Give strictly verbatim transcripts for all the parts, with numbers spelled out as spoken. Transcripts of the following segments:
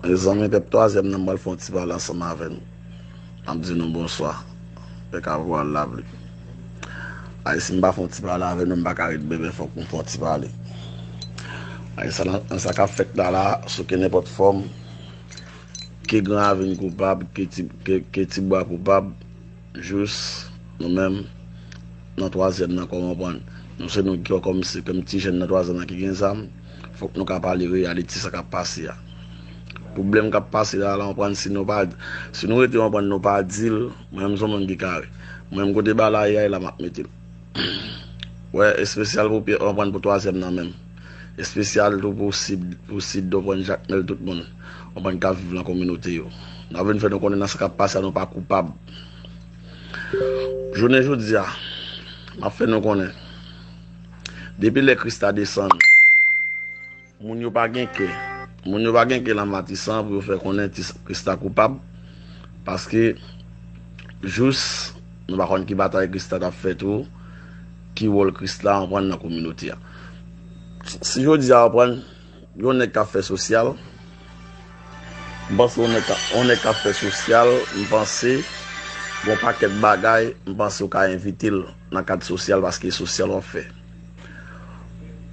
Mezanmi, pèp twazyèm nan, m pral fè yon ti pale ansanm avè nou. M ap di nou bonswa. Pèk avwal lapli. Ay, si m pa fè yon ti pale avè nou, m pa ka ret, bebe, fòk m fè yon ti pale. Ay, sa, nan sa k ap fèt la, la, sou ke nenpòt fòm, ke Gran Ravin koupab, ke Ti, ke, ke Tibwa koupab, jis nou menm, nan twazyèm nan, kòm w konprann. Nou se nou ki kòmsi, kòm ti jèn nan twazyèm nan ki gen zam, fòk nou ka pale reyalite sa k ap pase a. Pwoblèm k ap pase la, la, w konprann, si nou pa, si nou rete, w konprann, nou pa di l, mwen menm se yon moun ki kare. Mwen menm kote bagay la ye a, e la m ap mete l. Wè, espesyal pou Pyè, w konprann, pou twazyèm nan menm. Espesyal tou pou Sid, pou Sid, w konprann, Jakmèl, tout moun, w konprann, k ap viv nan kominote yo. N ap vin fè nou konnen nan sa k ap pase a, nou pa koupab. Jounen jodi a, m ap fè nou konnen, depi lè Krista desann, moun yo pa gen kè. Moun yo pa gen kè nan Matisan pou yo fè konnen ti, Krista koupab, paske jis nou pa konn ki batay Krista t ap fè tou, ki wòl Krista, w konprann, nan kominote a. Si jodi a, w konprann, yon nèg k ap fè sosyal, m panse yon nèg k ap, yon nèg k ap fè sosyal, m panse gon pakèt bagay, m panse w ka envite l nan kad sosyal, paske sosyal w ap fè.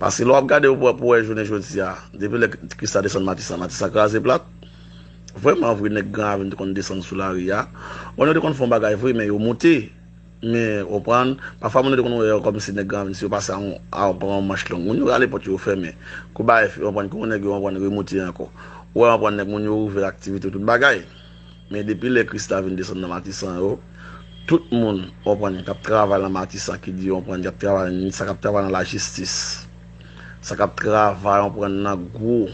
Paske lè w ap gade, w pou, pou wè jounen jodi a, depi lè Krista desann Matisan, Matisan kraze plat. Vrèman vre, nèg Gran Ravin te konn desann sou lari a. Bon, yo te konn fè yon bagay vre, men yo moute. Men, w konprann, pafwa moun yo te konn wè yo kòmsi nèg Gran Ravin, si yo pase a yon, a yon, pran yon manch long, moun yo rale pòt yo, yo fèmen. Kou bagay, w konprann, kou nèg yo, w konprann, remoute ankò. Ou wè, w konprann, nèg moun yo ouvè aktivite, tout bagay. Men depi lè Krista vin desann nan Matisan yo, tout moun, w konprann, k ap travay nan Matisan, ki di, w konprann, k ap travay, sa k ap travay nan lajistis, sa k ap travay, w konprann, nan gwo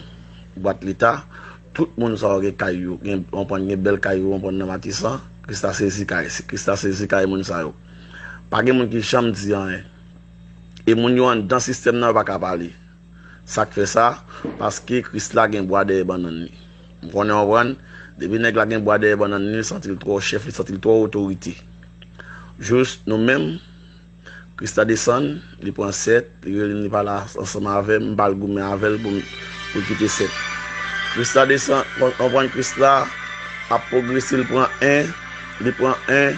bwat Leta, tout moun sa yo gen kay yo, gen, w konprann, gen bèl kay yo, w konprann, nan Matisan, Krista sezi kay, Krista sezi kay moun sa yo. Pa gen moun ki janm di anyen. E moun yo anndan sistèm nan, yo pa ka pale. Sa k fè sa? Paske Kris la gen bwa dèyè bannann li. M konnen, w konprann, depi nèg la gen bwa dèyè bannann li, li santi l twò chèf, li santi l twò otorite. Jis nou menm, Kris la desann, li pran sèt, li rele m, li pale ansanm avè m, m pa al goumen avè l pou m, pou l kite sèt. Kris la desann, w konprann, Kris la ap pwogrese, li pran en, li pran en,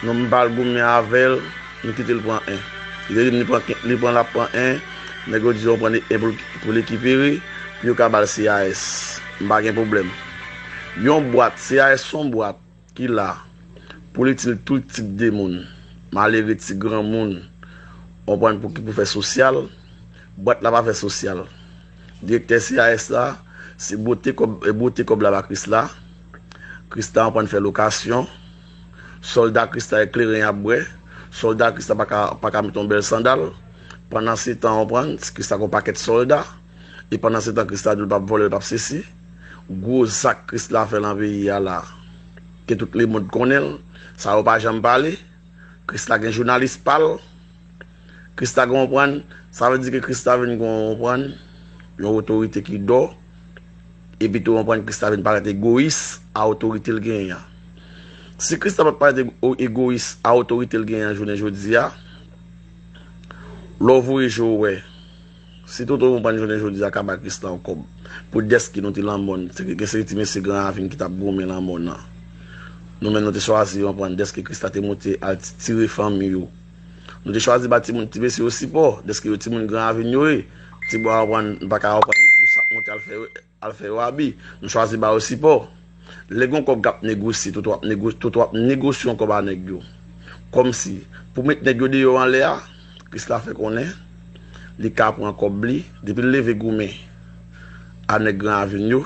non, m pa al goumen avè l, m kite l pran en. Li te di m li pran, li pran, l ap pran en. Nèg yo di yo pran en pou, pou lekipere, pou yo ka ba l C A S. M pa gen pwoblèm. Yon bwat, C A S se yon bwat ki la pou l itil tout tip de moun. Malere, ti granmoun, w konprann, pou ki, pou fè sosyal. Bwat la pa fè sosyal. Direktè C A S la, se bote kòb, bote kòb la ba Kris la. Kris la, w konprann, fè lokasyon. Sòlda Kris la, e kleren y ap bwè. Sòlda Kris la pa ka, pa ka met yon bèl sandal. Pandansetan, w konprann, Kris la gen yon pakèt sòlda. E pandansetan, Kris la di l p ap vòlè, l p ap sesi. Gwo zak Kris la fè nan peyi a la, ke tout lemonn konnen l, sa yo pa janm pale. Kris la gen jounalis pa l. Kris la gen, w konprann, sa vle di ke Kris la vin gen, w konprann, yon otorite ki dò. Epi tou, w konprann, Kris la vin parèt egoyis a otorite l genyen an. Si Kris la pa t parèt ego-, egoyis a otorite l genyen an jounen jodi a, lè w voye je w wè, si Toto, w konprann, jounen jodi a ka bay Kris la yon kòb pou dèske nou te lanmòn, se gen seri ti mesye Gran Ravin ki t ap goumen lanmòn nan. Nou menm, nou te chwazi, w konprann, dèske Kris la te monte al ti-, tire fanmi yo. Nou te chwazi ba timoun, ti mesye yo sipò, dèske yo timoun Gran Ravin yo ye. Ti bwa, w konprann, m pa ka, w konprann, yo sa monte al fè, al fè yo abi. Nou chwazi ba yo sipò. Lè gen yon kòb k ap negosye, Toto ap nego-, Toto ap negosye yon kòb a nèg yo. Kòmsi, pou met nèg yo deyò anlè a, Kris la fè konnen li ka pran kòb li, depi l leve goumen a nèg Gran Ravin yo,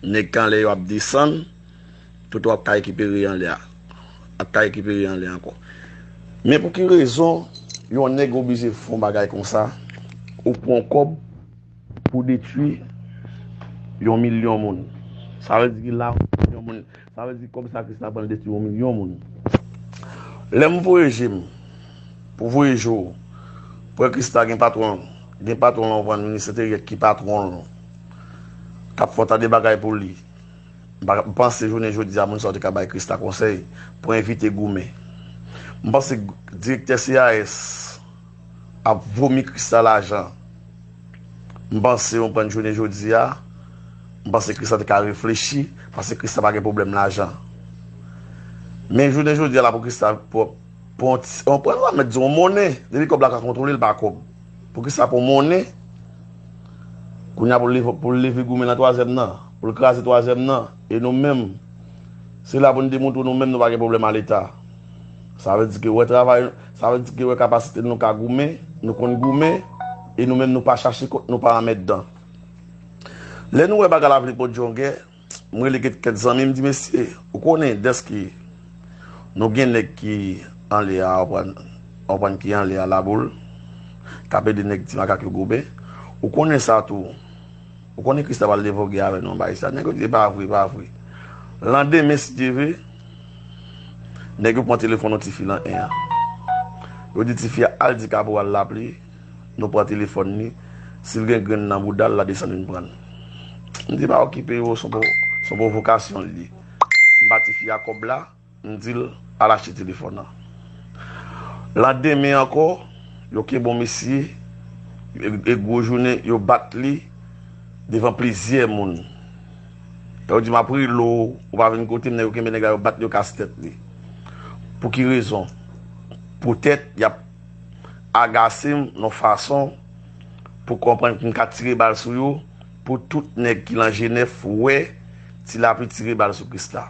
nèg k anlè yo ap desann, Toto ap ka rekipere anlè a. Ap ka rekipere anlè ankò. Men pou ki rezon yon nèg oblije fè yon bagay konsa, ou pran kòb pou detwi yon milyon moun? Sa vle di ki la, yon milyon moun, sa vle di kòb sa Kris la pran detwi yon milyon moun. Lè m voye je m pou voye je w, pou wè Kris la gen patwon, gen patwon l, w konprann, minis enteryè ki patwon l, k ap fè yon ta de bagay pou li. M pa, m panse jounen jodi a, moun sa yo te ka bay Kris la konsèy pou evite goumen. M panse direktè C A S ap vomi Kris la lajan. M panse, w konprann, jounen jodi a, M panse Kristan te ka reflechi, paske Kristan pa gen pwoblèm lajan. Men jounen jodi a la pou Kristan, pou, pou yon ti, yon pran sa mèt di yon monnen, depi kòb la ka kontwole l pa kòb. Pou Kristan pou monnen, kounye a pou l leve, pou l leve goumen nan twazyèm nan, pou l kraze twazyèm nan, e nou menm, se la pou n demontre nou menm nou pa gen pwoblèm a Leta. Sa vle di ke wè travay, sa vle di ke wè kapasite nou ka goumen, nou konn goumen, e nou menm nou pa chache kont, nou pa anmètdan. Lè nou wè bagay la vle pran djongè, mwen rele kèk, kèk zanmi m di, mesye, ou konnen dèske nou gen nèg ki anlè a, ou konprann, ou konprann ki anlè a laboul, k ap ede nèg ti makak yo gobe. Ou konnen sa tou. Ou konnen Kristan pral devoge avè nou anba sa. Nèg yo di, e pa vre, e pa vre. Landemen, si Dye vle, nèg yo pran telefòn yon tifi lan en an. Yo di tifi a al di kaporal l ap li, nou pran telefòn li, si l gen grenn nan bouda l, l a desann vin pran l. M di, pa okipe yo, se yon pwo-, se yon pwovokasyon l ye. M ba tifi a kòb la, m di l, al achte telefòn nan. Landemen ankò, yo kenbe yon mesye, e, e gwo jounen, yo bat li devan plizyè moun. Yo di, m ap rele w, ou pa vin kote m, nèg yo kenbe nèg la, yo bat li, yo kase tèt li. Pou ki rezon? Poutèt y ap agase m nan fason pou konprann ki m ka tire bal sou yo, pou tout nèg ki lan Jenèf wè Ti Lapli tire bal sou Krisla.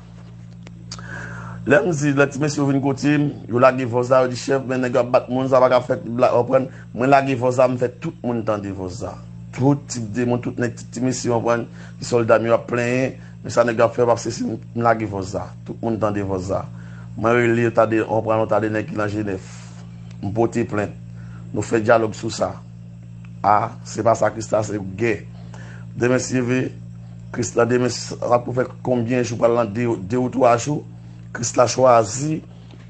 Lè m di, lè ti mesye yo vin kote m, yo lage vòz la, yo di, chèf, men nèg yo ap bat moun, sa pa ka fèt, bla, konprann? Mwen lage vòz la, m fè tout moun tande vòz la. Tout tip de moun, tout nèg, ti, ti mesye, konprann? Ti sòlda m yo ap plenyen, men sa nèg yo ap fè, paske si m, m lage vòz la. Tout moun tande vòz la. Mwen rele, yo tande, konprann, yo tande nèg ki lan Jenèf. M pote plent. Nou fè dyalòg sou sa. A, se pa sa Krisla, se gè. Demen si Dye vle, Krisla, demen sa pou fè konbyen jou, pral nan de, de ou twa jou, Krisla chwazi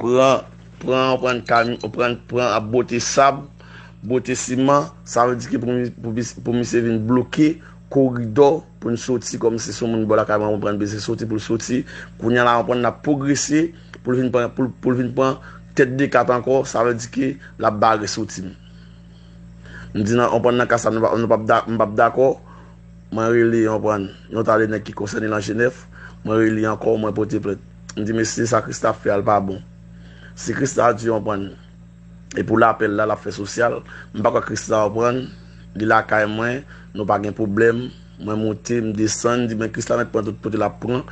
pran, pran, pran kami-, pran, pran ap bote sab, bote siman, sa vle di ke pou, pou, pou misye vin bloke koridò pou n soti, kòmsi se yon moun bò lakay mwen, konprann, bezwen soti pou l soti. Kounye a la, konprann, n ap pwogrese pou l vin pran, pou, pou l vin pran tèt de kat ankò, sa vle di ke l ap bare soti m. M di nan, konprann, nan ka sa, nou pa, nou p ap da-, m p ap dakò. Mwen rele, konprann, yon ta de nèg ki konsène lan Jenèf. Mwen rele ankò, mwen pote plent. M di, mesye, sa Krisla ap fè a, l pa bon. Si Krisla di, konprann, e pou lapèl la, l ap fè sosyal. M pa kwè Krisla, konprann, li lakay mwen, nou pa gen pwoblèm. Mwen monte, m desann, di, men Krisla mèt pran tout kote l ap pran.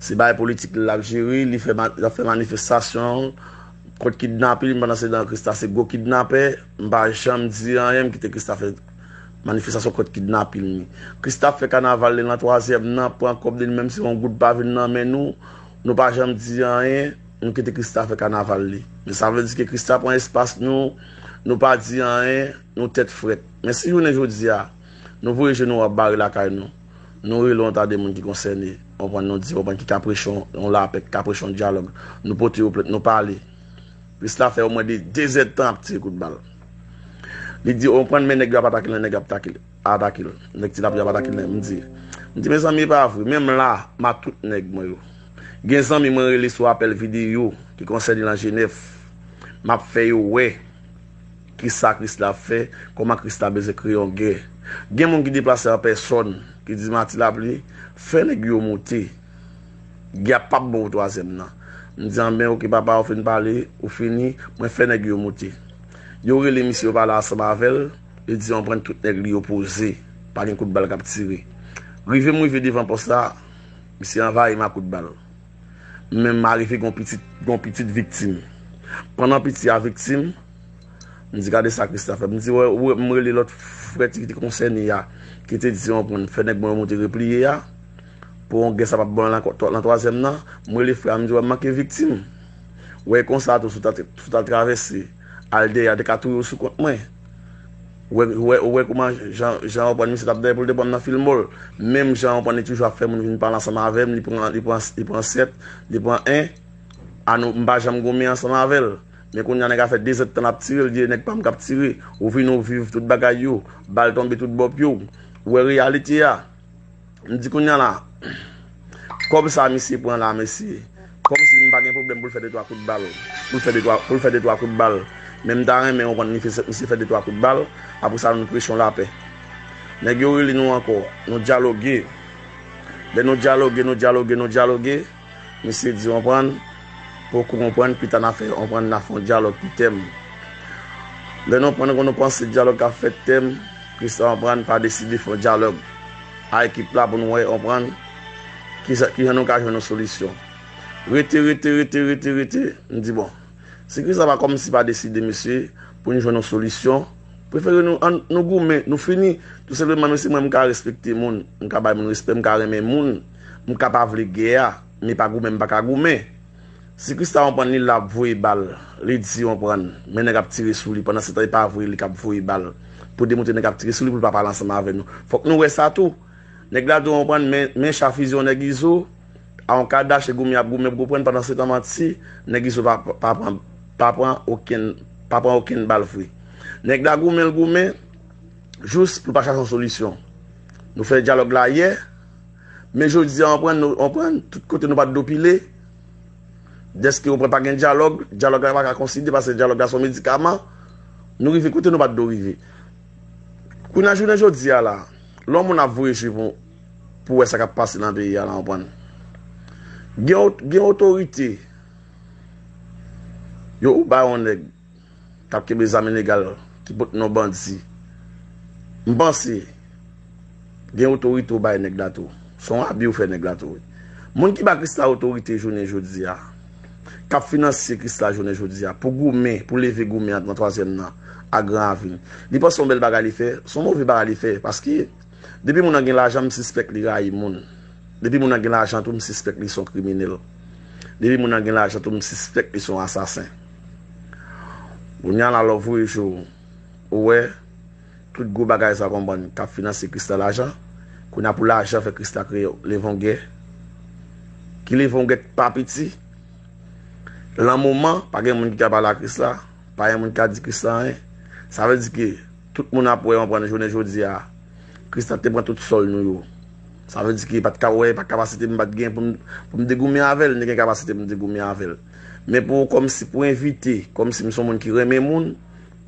Se bagay politik li l ap jere, li fè ma-, l ap fè manifestasyon kont kidnapin, pandan se tan Krisla se gwo kidnapè, m pa janm di anyen, m kite Krisla fè manifestasyon kont kidnapin li. Krisla ap fè kanaval li lan twazyèm nan, pran kòb li, li menm si yon goud pa vin nan men nou, nou pa janm di anyen, nou kite Krisla fè kanaval li. Men sa vle di ke Krisla pran espas nou, nou pa di anyen, nou tèt frèt. Men si jounen jodi a, nou voye je nou ap bare lakay nou, nou rele yon ta de moun ki konsène, konprann, nou di, konprann, ki ka preche yon, yon lapè, ki ka preche yon dyalòg. Nou pote yo plent, nou pale. Krisla fè omwen de, de zèdtan ap tire kout bal. Li di, konprann, men nèg yo ap atake l, nèg yo ap atake l, atake l. Nèg Ti Lapli ap atake l, m di. M di, mezanmi, e pa vre. Menm la, m ak tout nèg mwen yo. Gen zanmi mwen rele sou apèl videyo ki konsène lan Jenèf. M ap fè yo wè kisa Krisla ap fè, kòman Krisla bezwen kreye yon gè. Gen moun ki deplase an pèsòn, ki di, Mati Lapli, fè nèg yo moute. Gè a p ap bon pou twazyèm nan. M di, anben, oke, papa, ou fin pale, ou fini, mwen fè nèg yo moute. Yo rele misye, yo pale ansanm avè l, li di, konprann, tout nèg li yo poze, pa gen kout bal k ap tire. Rive m rive devan pòs la, misye anvayi m ak kout bal. Mwen menm, m arive gen yon pitit, gen yon pitit viktim. Pandan piti a viktim, m di, gade sa Krisla fè. M di, wè, wè, m rele lòt frè ki te konsène a, ki te di, konprann, fè nèg mwen yo monte repliye a, pou yon gè sa p ap bon lan, lan twazyèm nan. M rele frè a, m di, wè, m manke viktim. Wè, konsa tou, si w ta, si w ta travèse, al dèyè, te ka touye w sou kont mwen. Ou wè, ou wè, ou wè kòman jan, jan w konprann misye t ap dèyè pou l te pran m nan filme l. Menm jan w konprann li toujou ap fè moun vin pale ansanm avè m, li pran, li pran, li pran sèt, li pran en. A nou, m pa janm goumen ansanm avè l. Men kounye a nèg la fè de zèdtan l ap tire, l di e nèg pa m k ap tire. Ou vini, ou viv tout bagay yo. Bal tonbe tout bò pye w. Ou wè reyalite a. M di kounye a la, kòb sa misye pran la, mesye, kòmsi m pa gen pwoblèm pou l fè de twa kout bal, pou l fè de twa, pou l fè de twa kout bal. Men m ta renmen konprann li fè, misye fè de twa kout bal, apre sa nou preche yon lapè. Nèg yo rele nou ankò, nou dyaloge. Lè nou dyaloge, nou dyaloge, nou dyaloge, misye di, konprann, poko konprann, pita n a fè, konprann, n a fè yon dyalòg pi tèm. Lè nou konprann, nou panse dyalòg ka fèt tèm, Christa, konprann, pa deside fè yon dyalòg a ekip la pou nou wè, konprann, ki sa, ki jan nou ka jwenn yon solisyon. Rete, rete, rete, rete, rete, m di, bon, si Christa pa kòmsi pa deside, mesye, pou n jwenn yon solisyon, prefere nou, ann, nou goumen, nou fini. Tou senpleman, mesye, mwen, m ka respekte moun, m ka bay moun respè, m ka renmen moun, m ka pa vle gè a, men pa goumen, m pa ka goumen. Si Christa, konprann, li la ap voye bal, li di, konprann, men nèg ap tire sou li, pandan se tan e pa vre li k ap voye bal, pou demontre nèg ap tire sou li pou l pa pale ansanm avè nou. Fòk nou wè sa tou. Nèg la tou, konprann, men, men cha fizi yon nèg Izo, a yon kadach e goumen ap goumen pou konprann, pandan se tan manti, nèg Izo pa, pa pran, pa pran okenn, pa pran okenn bal vre. Nèg la goumen, l goumen, jous pou l pa chache yon solisyon. Nou fè dyalòg la yè, men jodi a, konprann, nou, konprann, tout kote nou pa t do pile, dèske, konprann, pa gen dyalòg, dyalòg la pa ka konsidere, paske dyalòg la se yon medikaman, nou rive kote nou pa t do rive. Kounye a, jounen jodi a la, lè yon moun ap voye je pou, pou wè sa k ap pase nan peyi a la, konprann. Gen, gen otorite, yo ou bay yon nèg k ap kenbe zam ilegal, ki pote non bandi. M panse, gen otorite ou bay nèg la tou. Se yon abi ou fè nèg la tou, wi. Moun ki ba Christa otorite jounen jodi a, k ap finanse Christa jounen jodi a, pou goumen, pou leve goumen an nan twazyèm nan, ak Gran Ravin. Li panse yon bèl bagay li fè, se yon move bagay li fè, paske depi moun nan gen lajan, m sispèk li rayi moun. Depi moun nan gen lajan tou, m sispèk li se yon kriminèl. Depi moun nan gen lajan tou, m sispèk li se yon asasen. Kounye a la, lè w voye je w, ou wè, tout gwo bagay sa, konprann, k ap finanse Christa lajan. Kounye a pou lajan fè Christa kreye, leve yon gè. Ki leve yon gè pa piti. Lan moman, pa gen moun ki ka pale a Christa, pa gen moun ki ka di Christa anyen. Sa vle di ke tout moun ap wè, konprann, jounen jodi a, Christa te pran tout sòl nou yo. Sa vle di ke pa t ka wè, pa kapasite m pa t gen pou m, pou m te goumen avè l, m te gen kapasite pou m te goumen avè l. Men pou, kòmsi pou evite, kòmsi m se yon moun ki renmen moun,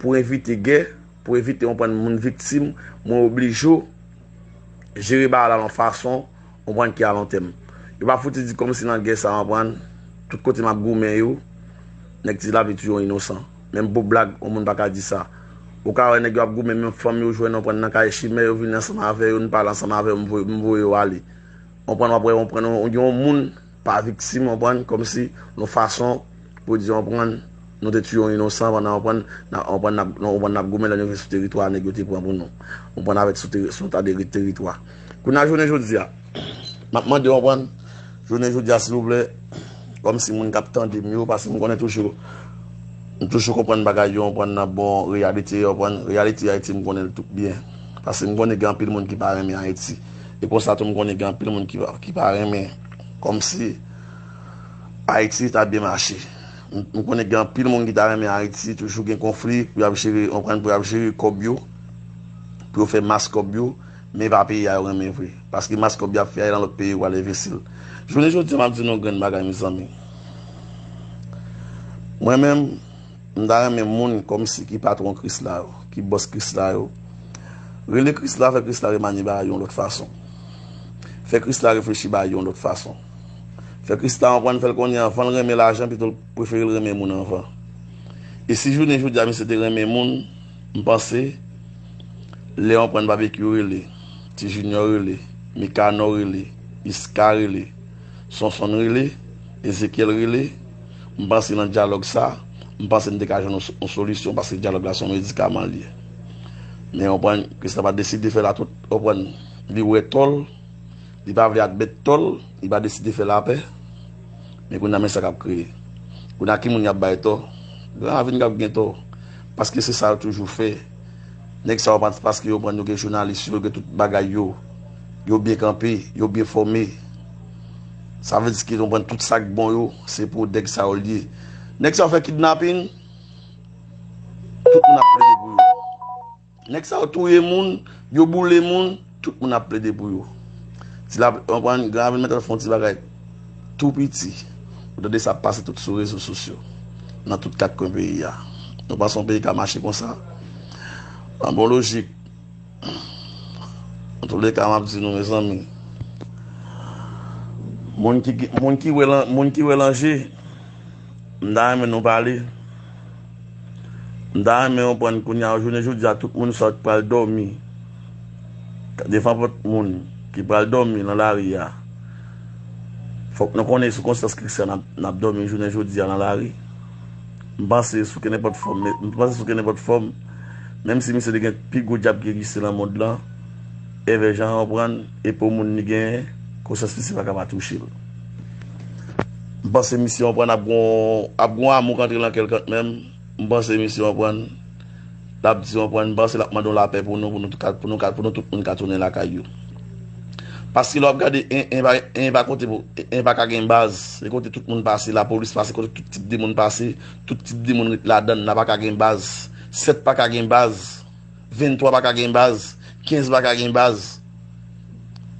pou evite gè, pou evite, konprann, moun viktim, mwen oblije w jere bagay la yon fason, konprann, ki a lon tèm. Yo pa fouti di kòmsi nan gè sa, konprann, tout kote m ap goumen yo, nèg Ti Lapli touye yon inosan. Menm pou blag, yon moun pa ka di sa. Ou ka wè nèg yo ap goumen, menm fanmi yo jwenn, konprann, nan kay chimè, yo vin ansanm avè yo, nou pale ansanm avè yo, m voye, m voye yo ale. Konprann, w ap wè, konprann, yon, yon moun pa viktim, konprann, kòmsi yon fason pou di, konprann, nou te tiye yon inosan pandan, konprann, n ap, konprann, n ap, konprann, n ap goumen lè nou rive sou teritwa nèg yo te pran pou nou. Konprann, avèk sou teri-, sou ta de teritwa. Kounye a jounen jodi a, m ap mande, konprann, jounen jodi a, silvouplè, kòmsi moun k ap tande m yo, paske m konnen toujou, m toujou konprann bagay yo, konprann, nan bon reyalite, konprann, reyalite Ayiti, m konnen l tout byen. Paske m konnen gen anpil moun ki pa renmen Ayiti. E konsa tou, m konnen gen anpil moun ki, ki pa renmen kòmsi Ayiti ta byen mache. M, m konnen gen anpil moun ki ta renmen Ayiti toujou gen konfli pou y ap jere, konprann, pou y ap jere kòb yo, pou yo fè mas kòb yo, men pa peyi a yo renmen vre. Paske mas kòb y ap fè a, nan lòt peyi yo pral envesti l. Jounen jodi a, m ap di nou yon grenn bagay, mezanmi. Mwen menm, m ta renmen moun kòmsi ki patwon Christa yo, ki bòs Christa yo, rele Christa, fè Christa remanye bagay yo yon lòt fason. Fè Christa reflechi bagay yo yon lòt fason. Fè Christa konprann, fè l konnen anvan l renmen lajan, pito l prefere l renmen moun anvan. E si jounen jodi a misye te renmen moun, m panse, lè w pran Babekyou rele, Ti Junior rele, Mikano rele, Iska rele, Sonson rele, Ezekyèl rele, m panse nan dyalòg sa, m panse n te ka jwenn yon, yon solisyon, paske dyalòg la se yon medikaman l ye. Men w konprann, Christa pa deside fè l a tout, w konprann, li wè tò l, li pa vle admèt tò l, li pa deside fè lapè. Men kounye a, men sa k ap kreye. Kounye a, ki moun y ap bay tò? Gran Ravin k ap gen tò. Paske se sa yo toujou fè. Nèg sa yo pa, paske yo pran, yo gen jounalis yo, yo gen tout bagay yo. Yo byen kanpe, yo byen fòme. Sa vle di ke yo pran tout sa k bon yo, se pou nèg sa yo l ye. Nèg sa yo fè kidnapin, tout moun ap plede pou yo. Nèg sa yo touye moun, yo boule moun, tout moun ap plede pou yo. Ti la, w konprann, Gran Ravin mèt al fè yon ti bagay tou piti. Ou tande sa ap pase tout sou rezo sosyo, nan tout kat kwen peyi a. Nou panse yon peyi ka mache konsa? An bon lojik. Antouleka, m ap di nou, mezanmi, Moun ki, moun ki wè lan-, moun ki wè lanje, m ta renmen nou pale. M ta renmen konprann kounye a, jounen jodi a, tout moun sa k pral dòmi, devan pòt moun ki pral dòmi nan lari a, fòk nou konnen sou konsyans Krisla n ap, n ap dòmi jounen jodi a nan lari. M panse sou kenenpòt fòm, men, m panse sou kenenpòt fòm, menm si misye te gen pi gwo djab ki egziste nan mond lan, Èvè Jan an pran, e pou moun li genyen, konsyans misye pa ka pa touche l. M panse misye an pran ap gon, ap gon amou k antre nan kè l kantmenm. M panse misye an pran, l ap di an pran, m panse l ap mande yon lapè pou nou, pou nou tout ka, pou nou ka, pou nou tout moun ka tounen lakay yo. Paske lè w ap gade, en, en pa, en pa kote pou, en pa ka gen baz. Se kote tout moun pase, lapolis pase, kote tout tip de moun pase, tout tip de moun ret ladan l, la pa ka gen baz. Sèt pa ka gen baz. Venntwa pa ka gen baz. Kenz pa ka gen baz.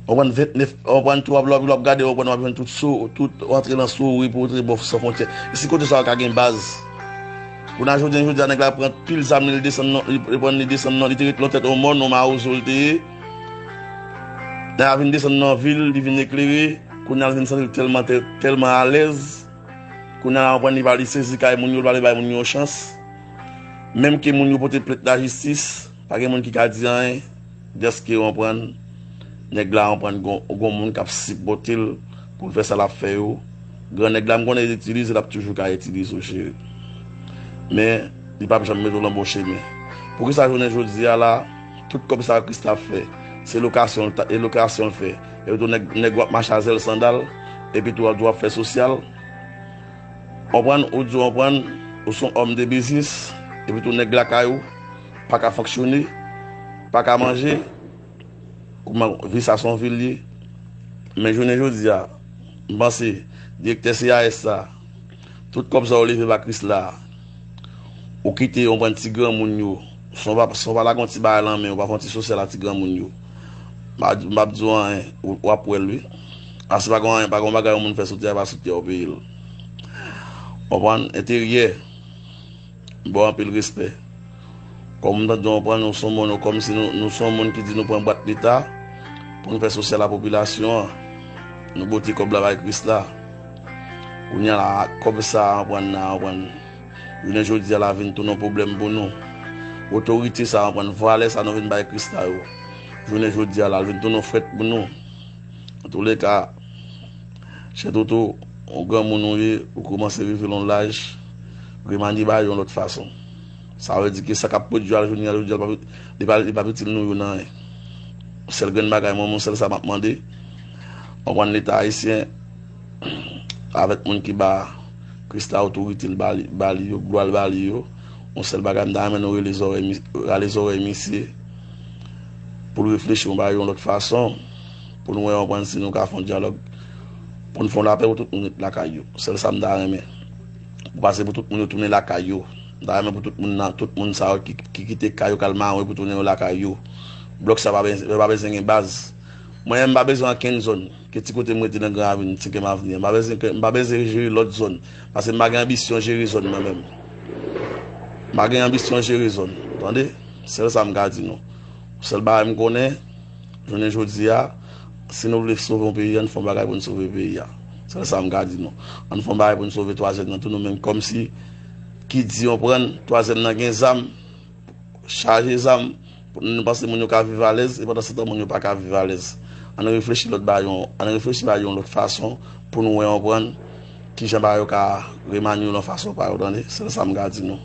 Ou konprann, ventnèf, ou konprann, tou w ap, lè w ap gade, ou konprann, w ap jwenn tout so, tout antre lan Sori pou antre bò San Fwontyè. E si kote sa yo ka gen baz? Kounye a, jodi a, jodi a, nèg la pran pil zam li, li desann nan, li, li pran, li desann nan, li te ret nan tèt yon mòn, yon mawozo li te ye. Nèg la vin desann nan vil, li vin eklere. Kounye a, l vin santi l tèlman, tè-, tèlman alèz. Kounye a, l ap pran, li pa, li sezi kay moun yo, li pa vle bay moun yo chans. Menm ke moun yo pote plent lajistis, pa gen moun ki ka di anyen. Dèske w konprann, nèg la w konprann gon, gon moun k ap sipòte l pou l fè sa l ap fè yo. Gran nèg la, m konnen l itilize, l ap toujou ka itilize w, cheri. Men, li p ap janm mete w nan bon chemen. Poukisa jounen jodi a la, tout kòb sa yo Krisla ap fè, se lokasyon l ta, e lokasyon l fè. Epi tou nèg, nèg w ap mache a zèl sandal, epi tou w ap, tou w ap fè sosyal. Konprann, ou di w konprann, ou se yon òm de biznis, epi tou nèg lakay ou pa ka fonksyone, pa ka manje, kouman vi sa se yon vi l ye. Men jounen jodi a, m panse, direktè C A S la, tout kòb sa yo leve pa Krisla, ou kite, ou pran ti granmoun yo, san w pa, san w pa lage yon ti bagay nan men, ou pa fè yon ti sosyal a ti granmoun yo. M pa, m p ap di w anyen, ou, w ap wè l wi. Asi pa gen anyen, pa gen yon bagay yon moun fè sou tè a, pa sou tè a w peye l. Konprann? Enteryè. M ba w anpil respè. Kòm m tande w pran nou se yon moun, kòmsi nou, nou se yon moun ki di nou pran bwat leta pou nou fè sosyal a popilasyon an. Nou pote kòb la bay Krisla. Kounye a la, kòb sa a pran nan, pran. Jounen jodi a la vin tounen yon pwoblèm pou nou. Otorite sa a pran, valè sa nou vin bay Krisla yo. Jounen jodi a la, l vin tounen yon frèt pou nou. Antouleka, Chè Toto, yon granmoun ou ye, ou kòmanse rive nan laj, remanye bagay yon lòt fason. Sa vle di ke sa k ap pwodui a jounen jodi a, li p ap, li p ap, li p ap itil nou yo nan anyen. Sèl grenn bagay mwen, mwen, sèl sa m ap mande, konprann Leta ayisyen, avèk moun ki ba Krisla otorite l ba li, ba li yo, glwa l ba li yo, yon sèl bagay m ta renmen nou rele zòrèy mi-, rale zòrèy misye, pou l reflechi yon bagay yon lòt fason, pou nou wè, konprann, si nou ka fè yon dyalòg, pou n fè yon lapè pou tout moun ret lakay yo. Sèl sa m ta renmen. Pou pase pou tout moun yo tounen lakay yo. M ta renmen pou tout moun nan, tout moun sa yo ki, ki kite kay yo k al mawe pou tounen yo lakay yo. Blòk sa pa bezwen, pa bezwen gen baz. Mwen menm m pa bezwen ankenn zòn. Ke ti kote m rete nan Gran Ravin, Senkyèm Avni a, m pa bezwen, m pa bezwen jere lòt zòn. Paske m pa gen anbisyon jere zòn mwen menm. M pa gen anbisyon jere zòn. Tande? Sèl sa m ka di nou. Sèl bagay m konnen, jounen jodi a, si nou vle sove yon peyi, ann fè yon bagay pou n sove peyi a. Sèl sa m ka di nou. Ann fè yon bagay pou n sove twazyèm nan tou nou menm. Kòmsi ki di yon pran, twazyèm nan gen zam, chaje zam, pou nou panse moun yo ka viv alèz, e pandan se tan moun yo pa ka viv alèz. Ann reflechi lòt bagay yon, ann reflechi bagay yon lòt fason pou nou wè yon pran kijan bagay yo ka remanye yon lòt fason pa yo, tande? Sèl sa m ka di nou.